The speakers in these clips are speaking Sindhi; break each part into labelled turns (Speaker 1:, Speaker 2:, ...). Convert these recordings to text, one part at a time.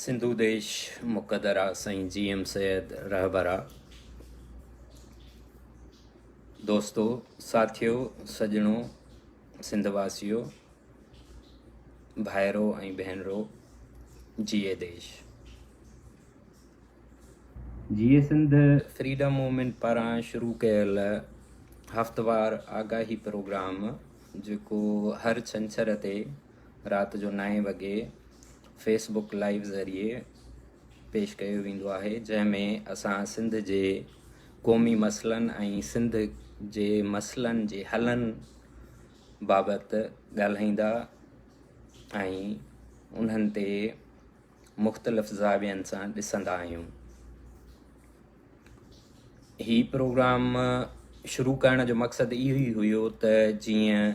Speaker 1: سنڌو ديش مقدر آ سائين جي ايم سيد رهبر آ. دوستو ساٿيو سڄڻو سنڌ واسيو ڀائرو ۽ ڀينرو جيئي ديش. جيئي سنڌ فريڊم موومينٽ پاران شروع ڪيل هفتوار آگاهي پروگرام جيڪو هر ڇنڇر تي رات جو نائين وڳي فيس بڪ لائيو ذريعي پيش ڪيو ويندو آهي جنهن ۾ اسان سنڌ جي قومي مسئلن ۽ سنڌ جي مسئلن جي حلن بابت ڳالهائيندا ۽ انهن تي مختلف زاوين سان ڏسندا آهيون. هي پروگرام شروع ڪرڻ جو مقصد اهو ئي هيو ته جيئن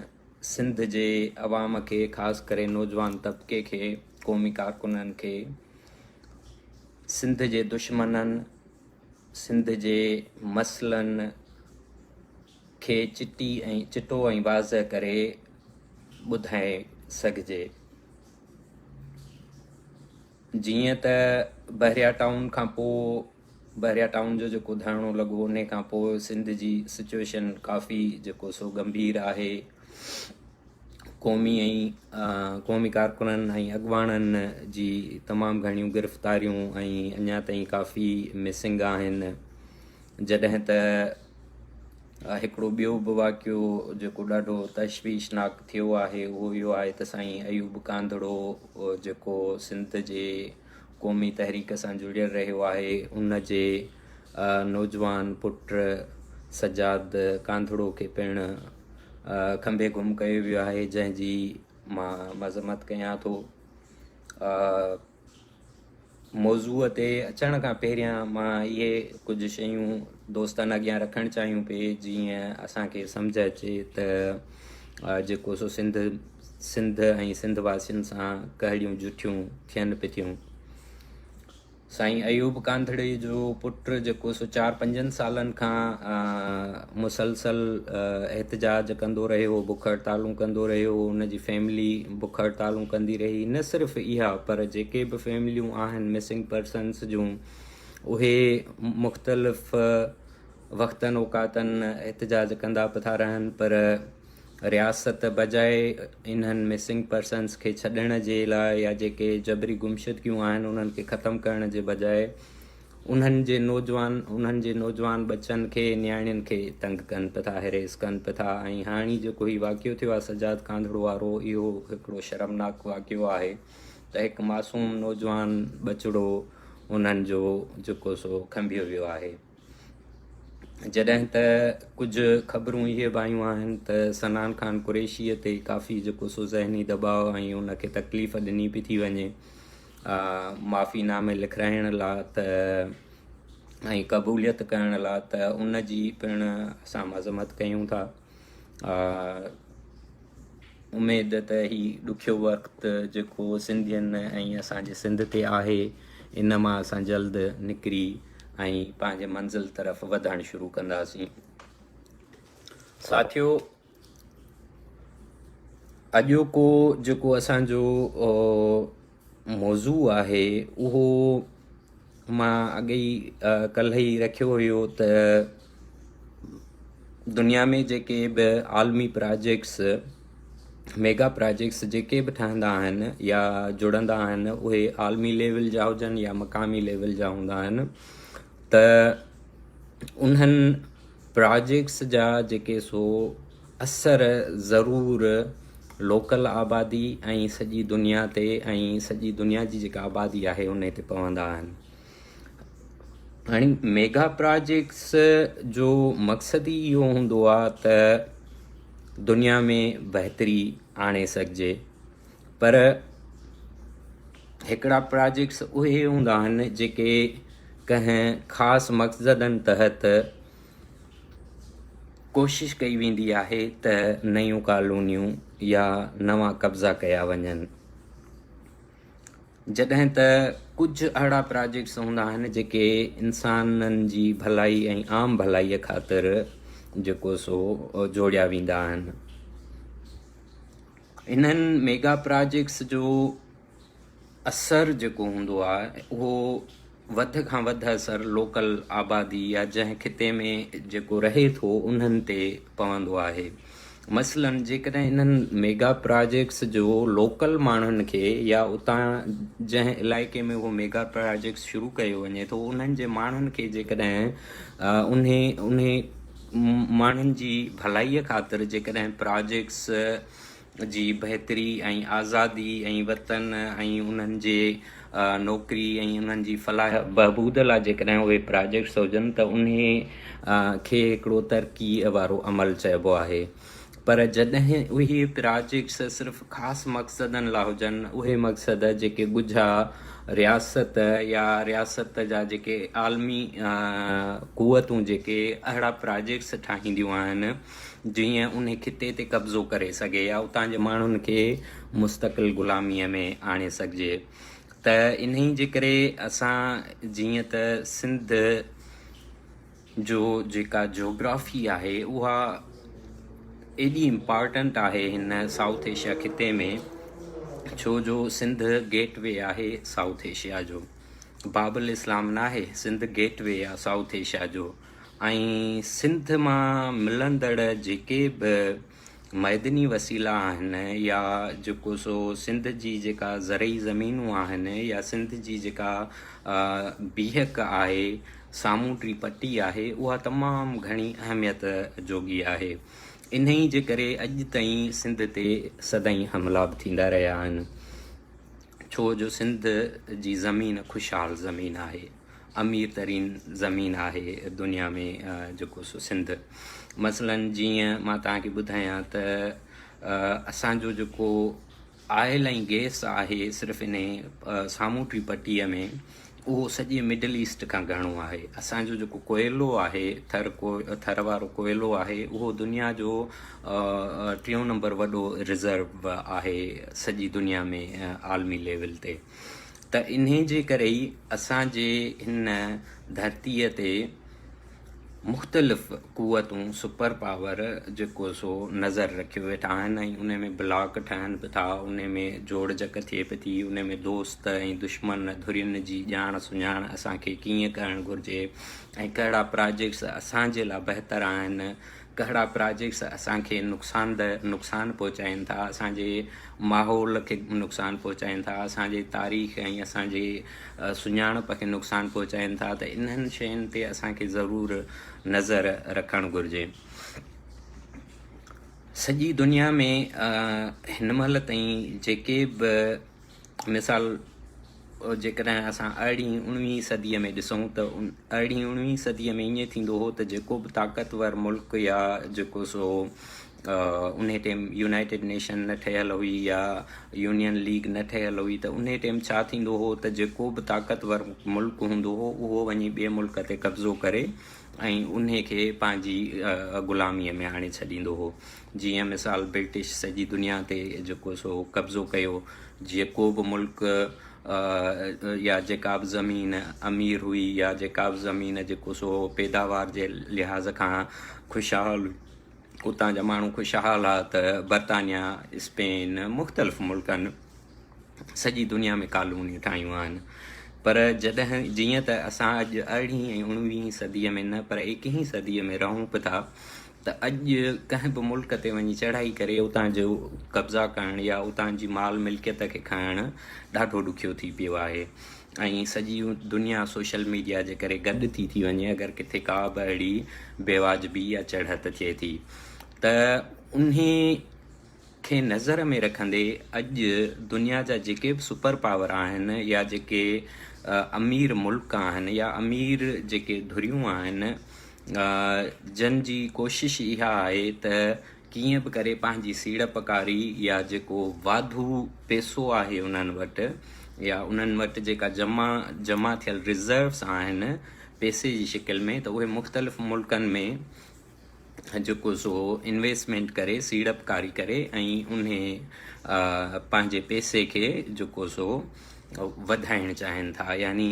Speaker 1: سنڌ جي عوام کي خاص ڪري نوجوان طبقي کي قومي ڪارڪنن کي سنڌ جي دشمنن سنڌ جي مسئلن کي چٽي ۽ چٽو ۽ واضح ڪري ٻڌائي سگهجي. جيئن ته بحريا ٽائون کان پوء بحريا ٽائون جو جيڪو ڌرڻو لڳو انهي کان پوء سنڌ جي سچويشن ڪافي جيڪو سو گنڀير آهي قومي ۽ قومي ڪارڪنن ۽ اڳواڻن جي تمام گهڻيون گرفتاريون ۽ اڃا تائين ڪافي مسنگ آهن جڏهن ته هڪڙو ٻيو به واقعو جيڪو ڏاڍو تشويشناڪ ٿيو آهي اهو اهو آهي ته سائين ايوب ڪانڌڙو جيڪو سنڌ جي قومي تحريڪ سان جڙيل رهيو آهي ان جي نوجوان پٽ سجاد ڪانڌڙو کي پڻ کنڀي گم ڪيو ويو آهي جنهن جي مان مذمت ڪيان ٿو. موضوع تي اچڻ کان پهريان مان اهي ڪجهه شيون دوستن اڳيان رکڻ چاهيون پئي جيئن اسان کي سمجهه اچي ته جيڪو سو سنڌ سنڌ ۽ سنڌ واسين سان ڪهڙيون جٺيون ٿين پي ٿيون. سائين ايوب ڪانڌڙي جو پٽ جيڪو سو چار پنجن سالن کان مسلسل احتجاج ڪندو رهيو، بک هڙتالون ڪندو رهيو، ان جي فيملي بک هڙتالون ڪندي رهي، نه صرف اها پر جيڪي به فيمليون آهن مسنگ پرسنس جون اهي مختلف وقتن اوقاتن احتجاج ڪندا به ٿا رهن پر رياست بجاء انهن مسنگ پرسنس کي ڇڏڻ جي لاء يا جيڪي جبري گمشدگيون آهن انهن کي ختم ڪرڻ جي بجاء انهن جي نوجوان انهن جي نوجوان ٻچن کي نياڻين کي تنگ ڪن پيا ٿا هريس ڪن پيا ٿا ۽ هاڻي جيڪو هي واقعو ٿيو آهي سجاد ڪانڌڙو وارو اهو هڪڙو شرمناڪ واقعو آهي ته هڪ معصوم نوجوان ٻچڙو انهن جو جيڪو سو کنڀيو ويو آهي. جڏهن ته ڪجهه خبرون اهي به آيون آهن ته صنعان خان قريشيء تي ڪافي جيڪو سو ذهني دٻاء ۽ ان کي تڪليف ڏني پئي ٿي وڃي معافي نامي لکرائڻ لا ته ۽ قبوليت ڪرڻ لا ته ان جي پڻ اسان مذمت ڪيون ٿا. اميد ته هي ڏکيو وقت جيڪو سنڌين ۽ اسان جي سنڌ تي آهي ان مان اسان جلد نڪري ۽ پنهنجي منزل طرف وڌڻ شروع ڪنداسين. ساٿيو اڄوڪو جيڪو اسان جو موضوع آهي اهو مان اڳي ئي ڪلهه ئي رکيو هيو ته دنيا ۾ جيڪي به عالمي پراجيڪٽس ميگا پراجيڪٽس جيڪي به ٺهندا آهن يا جڙندا آهن اهي عالمي ليول جا هجن يا مقامي ليول جا هوندا آهن ته انهن پراجيڪٽس جا جيڪي سو اثر ضرور لوڪل آبادي ۽ سڄي دنيا تي ۽ سڄي دنيا جي جيڪا آبادي آهي انهي تي پوندا آهن. هاڻي ميگا پراجيڪٽس جو مقصد ئي اهو هوندو آهي ته دنيا ۾ بهتري آڻي سگهجي پر هڪڙا پراجيڪٽس اهي هوندا آهن جيڪي ڪنهن خاص مقصدن تحت ڪوشش ڪئي ويندي آهي ته نيون ڪالونيون يا نوان قبضا ڪيا وڃن. جڏهن ته ڪجهه اهڙا پراجيڪٽس هوندا آهن جيڪي انسانن جي ڀلائي ۽ عام ڀلائيء خاطر جيڪو سو جوڙيا ويندا آهن. انهن ميگا پراجيڪٽس جو. اثر جيڪو هوندو آهي اهو وڌ کان وڌ اثر لوڪل آبادي يا جنهن خطي ۾ جيڪو رهي ٿو انهن تي پوندو آهي. مثلاً جيڪڏهن انهن ميگا پراجيڪٽس جو لوڪل ماڻهن کي يا اتان جنهن علائقي ۾ اهو ميگا پراجيڪٽس شروع ڪيو وڃي ٿو انهن جي ماڻهن کي جيڪڏهن انهي انهي ماڻهن جي ڀلائي خاطر جيڪڏهن پراجيڪٽس جي بهتري ۽ آزادي ۽ وطن ۽ انهن جي نوڪري ۽ انهن جي فلاح بهبود لاء جيڪڏهن اهي پراجيڪٽس هجن ته انهي کي هڪڙو ترقي وارو عمل چئبو آهي پر جڏهن اهي پراجيڪٽس صرف خاص مقصدن لاء هجن اهي مقصد جيڪي ڳجها رياست يا رياست جا جيڪي عالمي قوتون جيڪي اهڙا پراجيڪٽس ٺاهينديون آهن جيئن انهي خطي تي قبضو ڪري سگهي يا اتان جي ماڻهن کي مستقل غلاميء ۾ آڻي سگهجي ته انهي جي ڪري اسان جيئن ته سنڌ جو جيڪا جيوگرافي آهي اها ايڏي امپارٽنٽ آهي هن سائوٿ ايشيا خطي ۾ ڇو جو سنڌ گيٽ وي آهي سائوٿ ايشيا جو باب الاسلام ناهي سنڌ گيٽ وي آهي سائوٿ ايشيا جو ۽ سنڌ مان ملندڙ جيڪي به معدني وسيلا آهن يا جيڪو سو سنڌ جي جيڪا زرعي زمينون آهن يا سنڌ جي جيڪا بيهڪ آهي سامونڊي پٽي آهي اها تمام گهڻي اهميت جوڳي آهي انهي جي ڪري اڄ تائين سنڌ تي سدائين حملا به ٿيندا رهيا آهن ڇو جو سنڌ جي زمين خوشحال زمين آهي امير ترين زمين آهي دنيا ۾ جيڪو سو سنڌ مثلا جيئن مان توهان کي ٻڌايان ته اسان جو جيڪو آئل ۽ گيس آهي صرف انهي سامونڊي پٽيء ۾ اهو سڄي مڊل ايسٽ کان گهڻو آهي اسان جو جيڪو ڪوئلو آهي ٿر ڪو ٿر وارو ڪوئلو آهي اهو دنيا جو ٽيون نمبر وڏو رزرو آهي سڄي دنيا ۾ عالمي ليول تي ته انهي جي ڪري ئي اسان جي هن ڌرتيء تي مختلف قوتون سپر پاور جيڪو سو نظر رکيو ويٺا آهن ۽ انهي ۾ بلاڪ ٺهن به ٿا انهي ۾ جوڙجڪ ٿئي به ٿي انهي ۾ دوست ۽ دشمن ڌرين جي ڄاڻ سڃاڻ اسان کي ڪيئن ڪرڻ گهرجي ۽ ڪهڙا پراجيڪٽس اسان جي لاء بهتر آهن ڪهڙا پراجيڪٽس اسان کي نقصان ده نقصان پهچائين ٿا اسان جي ماحول کي نقصان پهچائين ٿا اسان جي تاريخ ۽ اسان جي سڃاڻپ کي نقصان پهچائين ٿا ته انهن شين تي اسان کي ضرور نظر رکڻ گهرجي سڄي دنيا ۾ هن مهل تائين جيڪي به مثال جيڪڏهن اسان ارڙهين اڻويهين صديء ۾ ڏسون ته ارڙهين اڻويهين صديء ۾ ائين ٿيندو هو ته جيڪو به طاقتور ملڪ يا جيڪو سو انهي ٽيم يونائيٽيڊ نيشن نه ٺهيل هئي يا يونين ليگ نه ٺهيل هئي ته انهي ٽيم ڇا ٿيندو هو ته جيڪو به طاقتور ملڪ هوندو هو اهو وڃي ٻئي ملڪ تي قبضو ڪري ۽ انهي کي پنهنجي غلاميء ۾ آڻي ڇڏيندو هو. جيئن مثال برٽش سڄي دنيا تي جيڪو سو قبضو ڪيو، جيڪو به ملڪ يا جيڪا به زمين امير هئي يا جيڪا به زمين جيڪو سو پيداوار جي لحاظ کان خوشحال اتان جا ماڻهو خوشحال ها ته برطانيا، اسپين مختلف ملڪن سڄي دنيا ۾ ڪالونيون ٺاهيون آهن پر جڏهن جيئن ته اسان اڄ ارڙهين ۽ اڻويهين صديء ۾ نه پر ايڪيهين صديء ۾ رهون به ٿا ته اڄ ڪنهن به ملڪ تي وڃي چڙهائي ڪري اتان جو قبضا ڪرڻ يا اتان جي مال ملڪيت کي کڻڻ ڏاڍو ڏکيو ٿي پيو آهي ۽ سڄي دنيا سوشل ميڊيا جي ڪري گڏ ٿي ٿي وڃي اگر ڪٿي ڪا به اهڙي بيواجبي يا چڙهت ٿئي ٿي ته انهي کي نظر ۾ رکندي اڄ دنيا جا جيڪي به سپر پاور آهن يا جيڪي امير ملڪ آهن يا امير جيڪي ڌريون آهن جن جي ڪوشش اها آهي ته ڪيئن به ڪري پنهنجي سيڙپڪاري يا جيڪو واڌو پيسو آهي انهن وٽ يا انهن وٽ جيڪا جمع جمع ٿيل رزروس آهن پيسي جي شڪل ۾ ته اهي مختلف ملڪن ۾ جيڪو سو انويسٽمينٽ ڪري سيڙپڪاري ڪري ۽ انهي پنهنجي پئسي کي جيڪو سو وڌائڻ چاهين ٿا يعني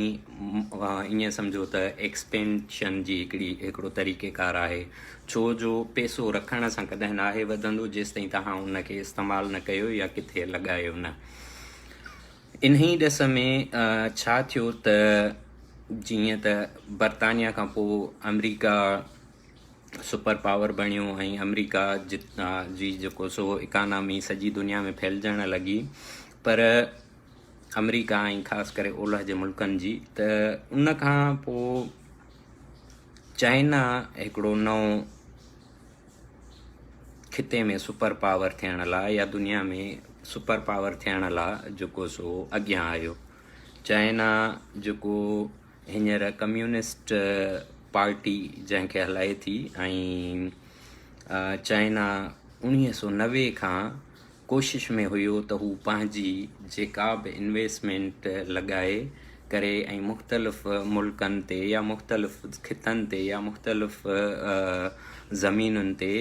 Speaker 1: ائين سمجهو ته ايڪسپينشن جي هڪڙي هڪڙو طريقي ڪار آهي ڇو جو پئسو رکڻ سان ڪڏهن ناهي وڌندو جيستائين توهان ان کي استعمال نه ڪيو يا ڪٿي لڳايو نه. انهي ڏس ۾ ڇا ٿيو ته جيئن ته برطانيا کان پوء آمريڪا سپر پاور بڻيو ۽ آمريڪا جي جيڪو سو اڪانامي سڄي دنيا ۾ ڦهلجڻ لڳي پر آمريڪا ۽ خاص ڪري اولهه جي ملڪن جي ته ان کان پوء چائنا هڪڙو نئون خطي ۾ سپر پاور ٿيڻ لاء يا دنيا ۾ سپر پاور ٿيڻ لاء جيڪو سو اڳيان آيو. چائنا جيڪو هينئر ڪميونسٽ پارٽي جنهن کي هلائي ٿي ۽ چائنا 1990 کان ڪوشش ۾ هيو ته هو پنهنجي جيڪا به انويسٽمينٽ لڳائي ڪري ۽ مختلف ملڪن تي يا مختلف خطن تي يا مختلف زمينن تي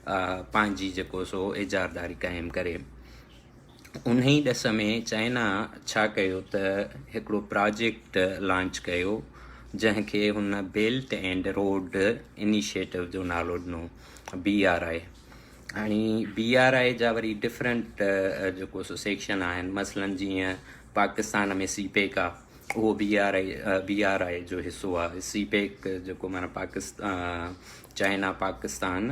Speaker 1: پنهنجي جيڪو سو اجارداري قائم ڪري. انهي ڏس ۾ چائنا ڇا ڪيو ته هڪڙو پراجيڪٽ لانچ ڪيو جنهن کي هن بيلٽ اينڊ روڊ انيشيٽو جو نالو ڏنو، بي آر I. هاڻي بي آر I جا وري ڊفرنٽ جيڪو سو سيڪشن آهن مثلاً جيئن پاڪستان ۾ سي پيڪ آ اهو B R I B R I جو حصو آ سي پيڪ جيڪو معنيٰ Pakistan China Pakistan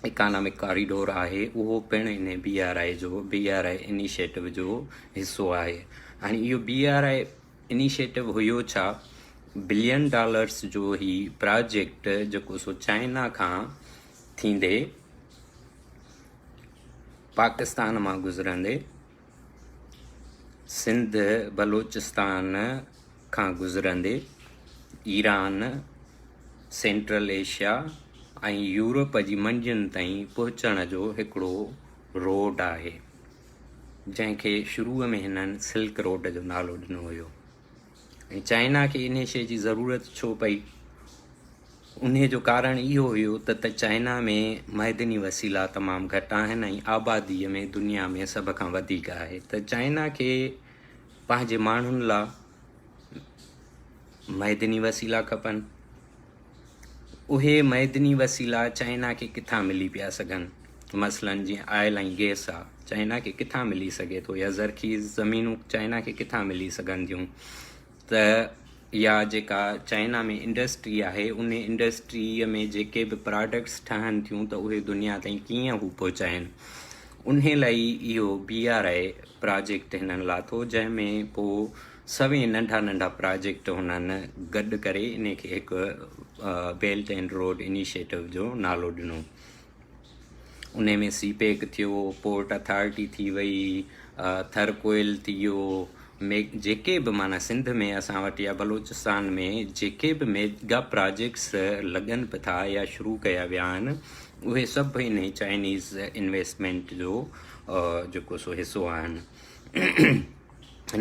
Speaker 1: economic corridor آهي اهو پڻ ان بي آر I جو بي آر I initiative جو حصو آهي. هاڻي اهو بي آر I initiative هيو ڇا؟ بلين ڊالرس جو هي پراجيڪٽ جيڪو سو چائنا کان ٿيندي پاڪستان مان گذرندي سنڌ بلوچستان کان گذرندي ايران سينٽرل ايشيا ۽ يورپ جي منڊين تائين پهچڻ جو هڪڙو روڊ آهي جنهن کي شروع ۾ هنن سلڪ روڊ جو نالو ڏنو هيو ۽ چائنا کي انهي شيء جي ضرورت ڇو پئي؟ انهي جو ڪارڻ اهو هيو ته ته چائنا ۾ معدني وسيلا تمام گهٽ آهن ۽ آبادي ۾ دنيا ۾ سڀ کان وڌيڪ آهي ته چائنا کي پنهنجي ماڻهن لا معدني وسيلا کپن. اهي معدني وسيلا چائنا کي ڪٿان ملي پيا سگهن؟ مثلاً جيئن آئل ۽ گئس آ چائنا کي ڪٿان ملي سگهي ٿو يا زرخيز زمينون چائنا کي ڪٿان ملي سگهن ٿيون ته يا جيڪا چائنا ۾ انڊسٽري آهي ان انڊسٽريء ۾ جيڪي به پراڊڪٽس ٺهن ٿيون ته اهي دنيا تائين ڪيئن هو پهچائين انهي لاء ئي اهو بي آر I project هنن لاٿو جنهن ۾ پوء سوين ننڍا ننڍا پراجيڪٽ هنن گڏ ڪري انهي کي هڪ بيلٽ اينڊ روڊ انيشيٽو جو نالو ڏنو. انهي ۾ سي پيڪ ٿيو، پورٽ اٿارٽي ٿي وئي، ٿر ڪوئل ٿي ويو، جيڪي به معنيٰ سنڌ ۾ اسان وٽ يا بلوچستان ۾ جيڪي به ميگا پراجيڪٽس لڳن به ٿا يا شروع ڪيا ويا آهن اهي سڀ انهي چائنيز انويسٽمينٽ جو جيڪو سو حصو آهن.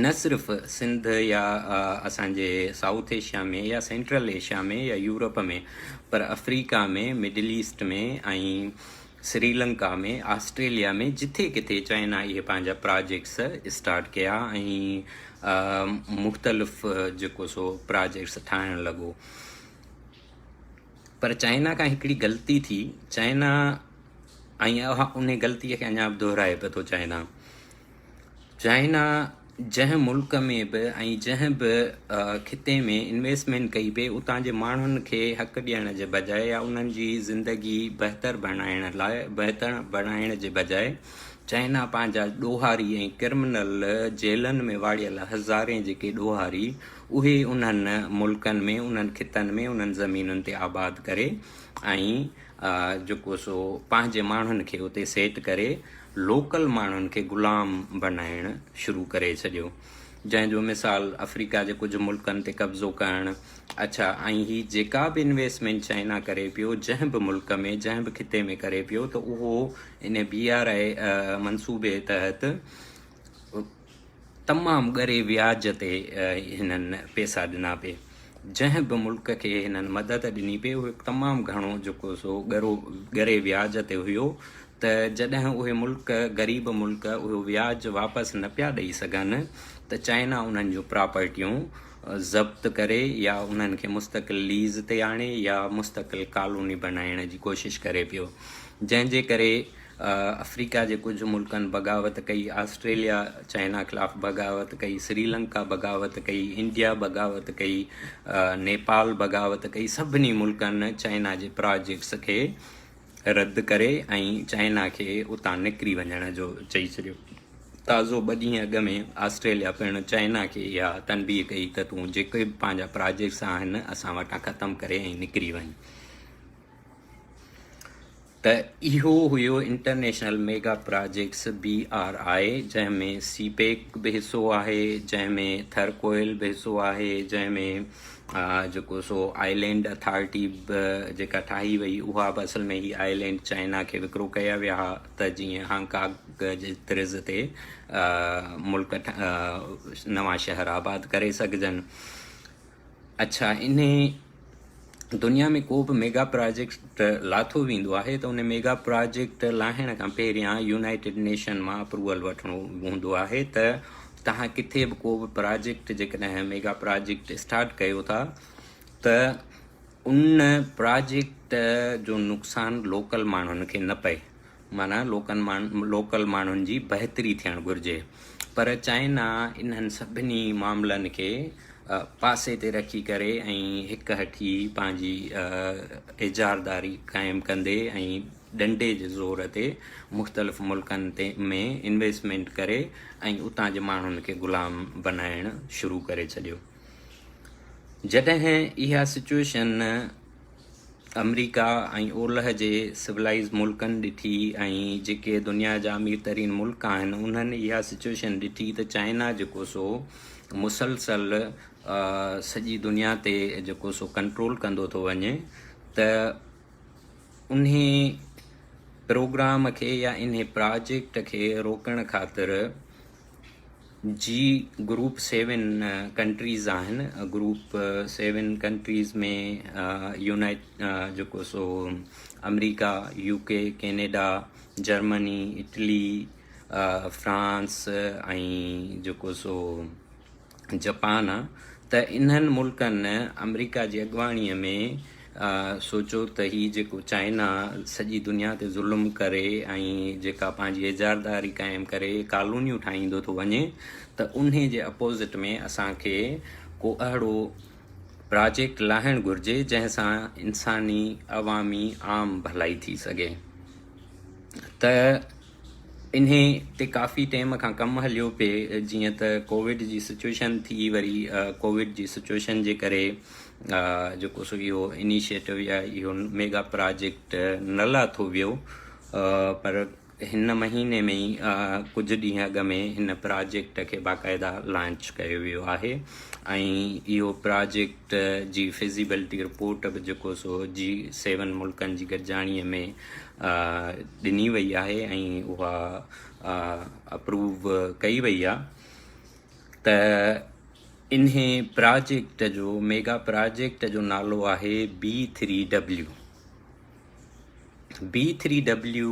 Speaker 1: نه صرف سنڌ يا اسان جي سائوٿ ايشيا ۾ يا سينٽرل ايشيا ۾ يا يورپ ۾ پر Africa ۾ middle east ۾ ۽ Sri Lanka ۾ Australia ۾ جٿي ڪٿي چائنا اهي پنهنجا پراجيڪٽس اسٽارٽ ڪيا ۽ مختلف جيڪو سو پراجيڪٽس ٺاهڻ لڳو پر چائنا کان هڪڙي غلطي ٿي چائنا ۽ اها ان غلطي کي اڃا به دهرائي پيو ٿو چائنا چائنا جنهن ملڪ ۾ به ۽ جنهن به خطي ۾ انويسٽمينٽ ڪئي پئي اتان جي ماڻهن کي حق ڏيڻ جي بجاء يا انهن جي زندگي بهتر بڻائڻ لاء بهتر بڻائڻ جي بجاء چائنا پنهنجا ڏوهاري ۽ ڪرمنل جيلن ۾ واڙيل هزارين جيڪي ڏوهاري اهي انهن ملڪن ۾ انهن خطن ۾ انهن زمينن تي آباد ڪري ۽ جيڪو سو پنهنجي ماڻهن کي اتي سيٽ ڪري لوڪل ماڻهن کي غلام بنائڻ شروع ڪري ڇڏيو جنهن جو مثال آفريڪا جي ڪجهه ملڪن تي قبضو ڪرڻ اڇا ۽ هي جيڪا به انويسٽمينٽ چائنا ڪري پيو جنهن به ملڪ ۾ جنهن به خطي ۾ ڪري پيو ته اهو ان بي آر I منصوبي تحت تمام ڳري وياج تي هنن پيسا ڏنا پئي. جنهن به ملڪ کي هنن مدد ڏني پئي اهو تمام گهڻو جيڪو سو ڳرو ڳري وياج تي هيو ته جڏهن اهي ملڪ غريب ملڪ اهو وياج واپس نه پيا ڏئي سگهن ته چائنا انهن جون پراپرٽيون ضبط ڪري يا انهن کي مستقل ليز تي آڻي يا مستقل ڪالوني بنائڻ جي ڪوشش ڪري پيو جنهن جي ڪري آفريڪا جي ڪجهه ملڪن بغاوت ڪئي، آسٽريليا چائنا خلاف بغاوت ڪئي، سريلنڪا بغاوت ڪئي، انڊيا بغاوت ڪئي، نيپال بغاوت ڪئي، سڀني ملڪن چائنا جي پراجيڪٽس کي رد ڪري ۽ چائنا کي اتان نڪري وڃڻ جو چئي ڇڏيو. تازو ٻه ڏينهن اڳ ۾ آسٽريليا پڻ چائنا کي اها تنبيهه ڪئي ته تون جيڪي به پنهنجا پراجيڪٽس آهن اسان وٽان ختم ڪري ۽ نڪري وڃ. ته اهو هيو international mega projects B R I جنهن ۾ سي پيڪ به حصو آهي جنهن ۾ ٿر ڪوئل به حصو آهي جنهن ۾ جيڪو سو آئلينڊ اٿارٽي به جيڪا ٺاهي وئي اها به اصل ۾ هي آئلينڊ چائنا کي وڪرو ڪيا ويا ها ته جيئن هانگ ڪانگ جي طرز تي ملڪ نوان شهر آباد ڪري سگهجن. اڇا انهي دنيا ۾ ڪو به ميگا پراجيڪٽ لاٿو ويندو آهي ته ان ميگا پراجيڪٽ لاهڻ کان پهريان يونائيٽيڊ نيشن مان اپروول وٺڻو هوندو آهي ته توهان ڪٿي به ڪو به پراجيڪٽ جيڪڏهن ميگا پراجيڪٽ اسٽارٽ ڪيو ٿا ته ان پراجيڪٽ جو نقصان لوڪل ماڻهن کي نه پئي معنيٰ لوڪن لوڪل ماڻهن جي بهتري ٿيڻ گهرجي پر چائنا انهن سڀني معاملن کي پاسي تي رکي ڪري ۽ هڪ هٺي پنهنجي اجارداري قائم ڪندي ۽ ڏنڊي جي زور تي مختلف ملڪن تي ۾ انويسٽمينٽ ڪري ۽ اتان جي ماڻهن کي غلام بنائڻ شروع ڪري ڇڏيو جڏهن اها سچوئيشن آمريڪا ۽ اولهه جي سولائيز ملڪن ڏٺي ۽ جيڪي دنيا جا امير ترين ملڪ آهن انهن اها سچوئيشن ڏٺي ته چائنا جيڪو سو مسلسل سڄي دنيا تي جيڪو سو ڪنٽرول ڪندو ٿو وڃي ته انهي پروگرام کي يا انهي پراجيڪٽ کي روڪڻ خاطر جي گروپ سيون ڪنٽريز آهن گروپ سيون ڪنٽريز ۾ يونائيٽ جيڪو سو آمريڪا U K Canada Germany Italy France ۽ جيڪو سو جپان آ ته انهن ملڪن آمريڪا جي اڳواڻي ۾ سوچيو ته هي جيڪو چائنا سڄي دنيا تي ظلم ڪري ۽ جيڪا پنهنجي اجارداري قائم ڪري ڪالونيون ٺاهيندو ٿو وڃي ته انهي جي اپوزٽ ۾ اسان کي ڪو اهڙو پراجيڪٽ لاهڻ گهرجي جنهن سان انساني عوامي عام ڀلائي ٿي سگهي ته انهي تي ڪافي ٽيم کان ڪم هليو پئي جيئن ته ڪووڊ جي سچوئيشن ٿي وري ڪووڊ جي سچوئيشن جي ڪري جيڪو سو اهو انيشيٽو يا اهو ميگا پراجيڪٽ نه لاٿو ويو پر هن مهيني ۾ ئي ڪجهه ڏينهن اڳ ۾ هن پراجيڪٽ کي باقاعده لانچ ڪيو ويو آهي ۽ اهو پراجيڪٽ جي فزيبلٽي رپورٽ به جيڪو سو جي سيون ملڪن جي گڏجاڻي ۾ ڏني وئي آهي ۽ اها اپروو ڪئي وئي آهي ته انهي پراجيڪٽ جو ميگا پراجيڪٽ جو نالو آهي B three W B three W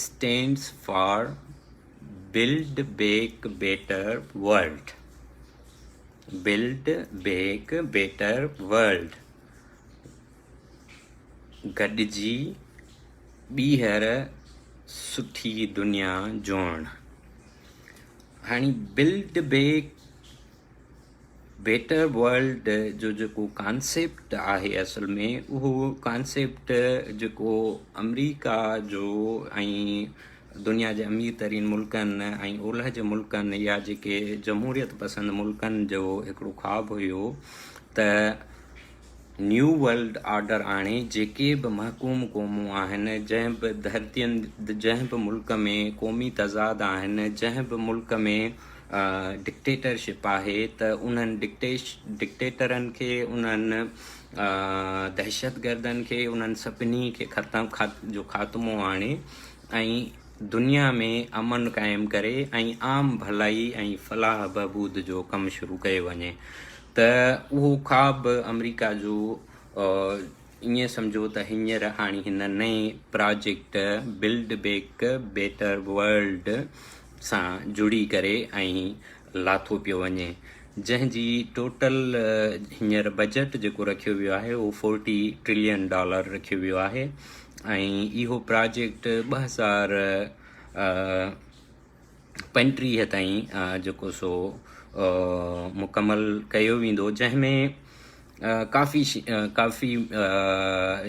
Speaker 1: stands for build back better world build back better world گڏجي ٻيهر سٺي دنيا جوڙڻ. هاڻي بلڊ بيڪ بيٽر ورلڊ جو جيڪو ڪانسيپٽ آهي اصل ۾ اهو ڪانسيپٽ جيڪو آمريڪا جو ۽ دنيا جي امير ترين ملڪن ۽ اولهه جي ملڪن يا جيڪي جمهوريت پسند ملڪن جو هڪڙو خواب هيو ته نيو ورلڊ آرڊر آڻي جيڪي به محڪوم قومون آهن، جنهن به ڌرتين جنهن به ملڪ ۾ قومي تضاد آهن، جنهن به ملڪ ۾ ڊڪٽيٽرشپ آهي ته انهن ڊڪٽيٽرن کي انهن دهشتگردن کي انهن سڀني کي ختم جو خاتمو آڻي ۽ دنيا ۾ امن قائم ڪري ۽ عام ڀلائي ۽ فلاح بهبود جو ڪم شروع ڪيو وڃي ته اهو خواب آمريڪا جو ائين سمجهو ته هينئر هاڻي هن نئين project build back better world سان جڙي ڪري ۽ لاٿو پيو وڃي جنهن جي ٽوٽل هينئر بجيٽ جيڪو رکيو ويو آهي اهو فورٽي ٽرلين ڊالر رکيو ويو آهي. ۽ اهو پراجيڪٽ 2035 تائين جيڪو سو مڪمل ڪيو ويندو جنهن ۾ ڪافي ڪافي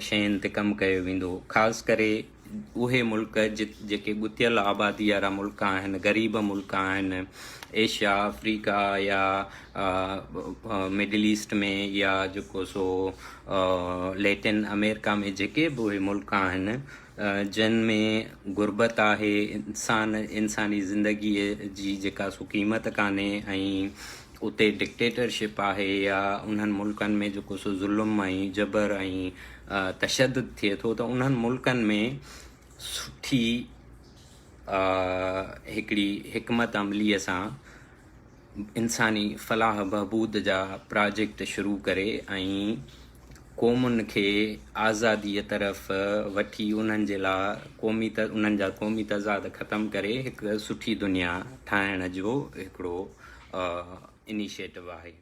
Speaker 1: شين تي ڪم ڪيو ويندو خاص ڪري اهي ملڪ جيڪي ڳتيل آبادي وارا ملڪ آهن غريب ملڪ آهن ايشيا آفريڪا يا مڊل ايسٽ ۾ يا جيڪو سو ليٽن آمريڪا ۾ جيڪي به اهي ملڪ آهن جن ۾ غربت آهي انسان انساني زندگي جي جيڪا سو قيمت ڪانهي ۽ اتي ڊڪٽيٽرشپ آهي يا انهن ملڪن ۾ جيڪو سو ظلم ۽ جبر ۽ تشدد ٿئي ٿو ته انهن ملڪن ۾ سٺي هڪڙي حڪمت عمليء سان انساني فلاح بهبود جا پراجيڪٽ شروع ڪري ۽ قومن کي آزاديء طرف وٺي انهن جي لاء قومي انهن جا قومي تضاد ختم ڪري هڪ سٺي دنيا ٺاهڻ جو هڪڙو انيشيٽو آهي.